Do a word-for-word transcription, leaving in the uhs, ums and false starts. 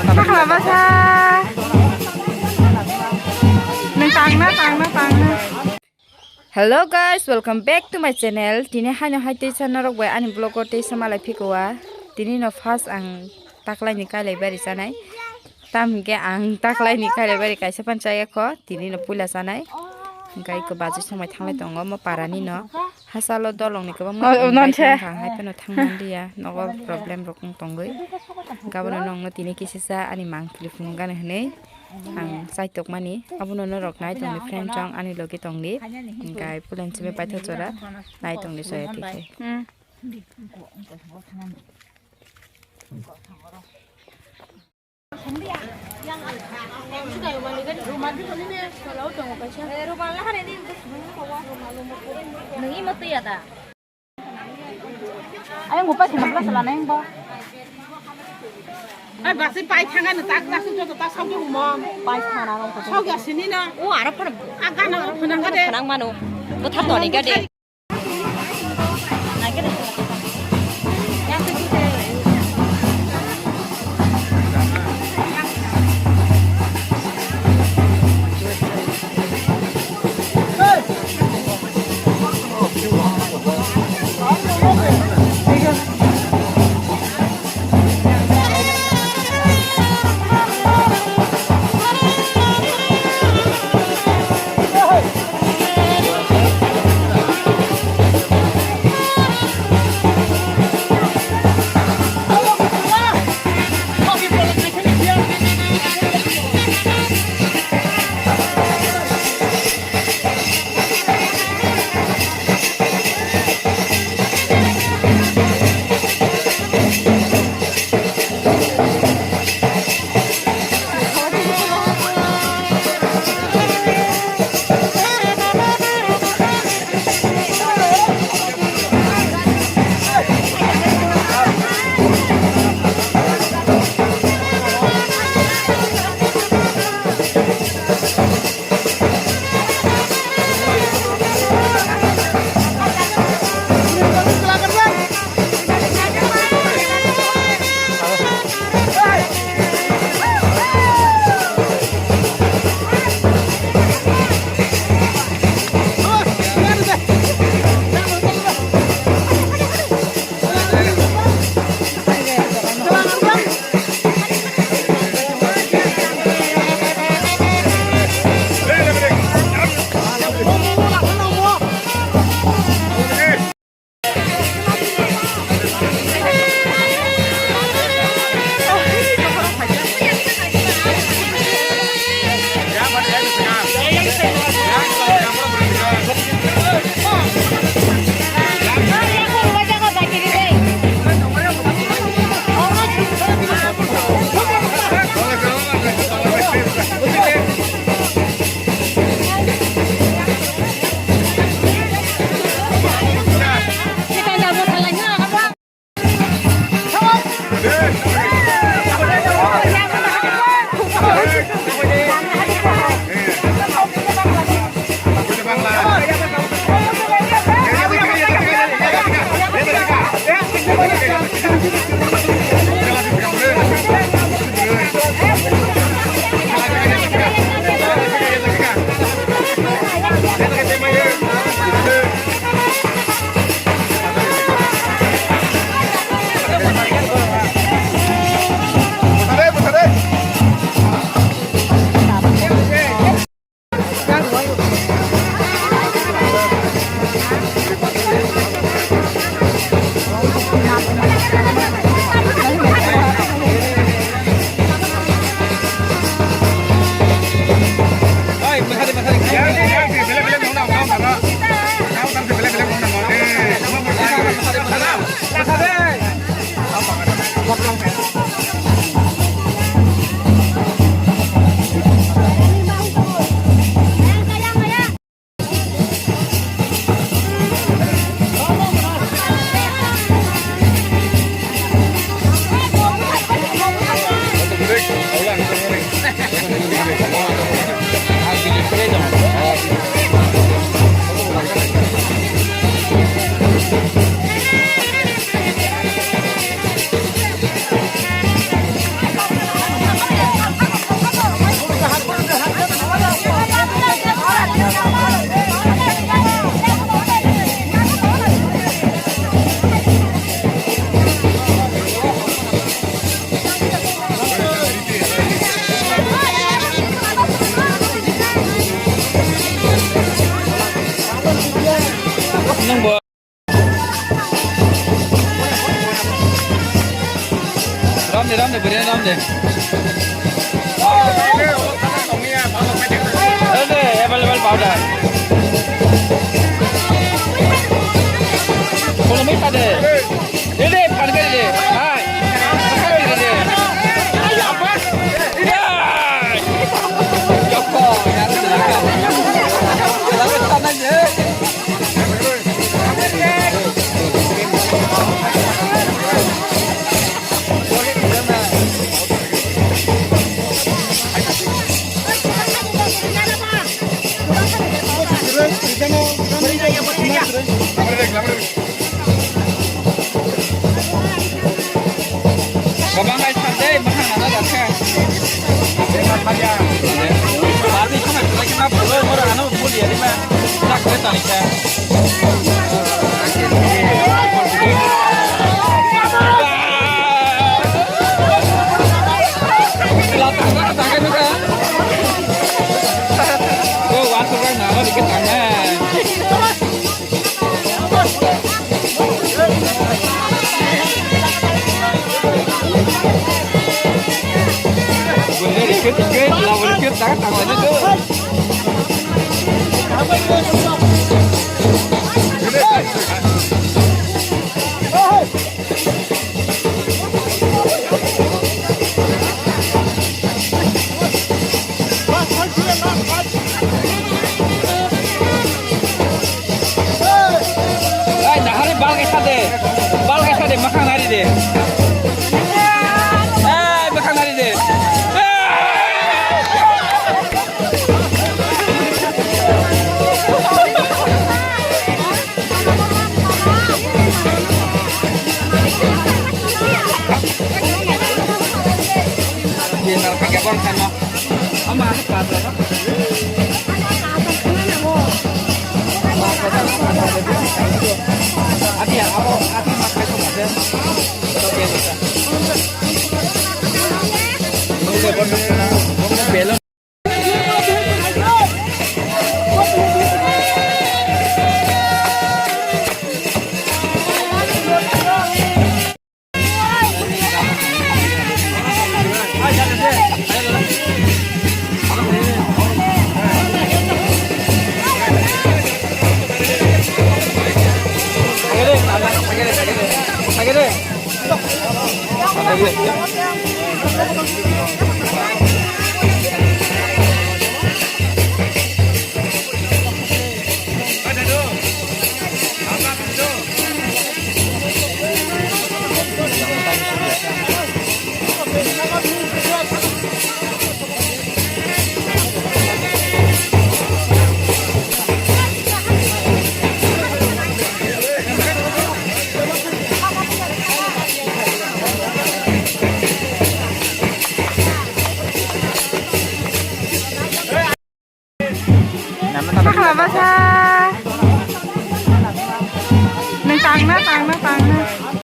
Sakla basa. Nang tangna, tangna, tangna. Hello guys, welcome back to my channel. Tini haino hai teisa norok bai ani vlog o teisa malai phikwa. Tini no first ang taklai ni kailai bari chanai. Tam hingke ang taklai ni kailai bari kaisa pan chaya kho. Tini no puila chanai. Hingke iko baji somai thanglai tongo mo para ni no. Hasalo dolong ni kwbangma Oh, oh, non invite se. Wngkha, hai phano thang manliya, nogo problem rok wng tongwi. Gabon no nongno tini kisisa ani mang telephone gana hinwi ang chaitok mani. Abono norok nai tongdi friend chong ani logi tongdi. Hingkai pulen simi paithak jora nai tongdi soya tikhe. Hmm. Nung imo twi ya da? Ayang bo pai khana bla sala nang bo. Ai basi pai thanga no tak tak joto ta sok mo. Pai khana rong ko. Sok ya sini na. O aro phana. Aga na phana ga de. Phana mano. Bo thar to ni ga de. Ram de, ram de, biryani ram de. Ram de, available powder. Kono mai kha de. De de, phan kari de. Hai. Phan kari de. Apa? Ya. Yoko, ya. Kwbang hai thang tei, bwkhang nana da khe. Bati khama khwlai khe ma phulo, moro ano buli ya ma. Dak khe tani khe. Lata ka ta ka ka. Ko wa ko na, ano dikit tanya. Ai, nahari bal kaisa de. Bal kaisa de, makhang nari de. Ai, makhang nari de.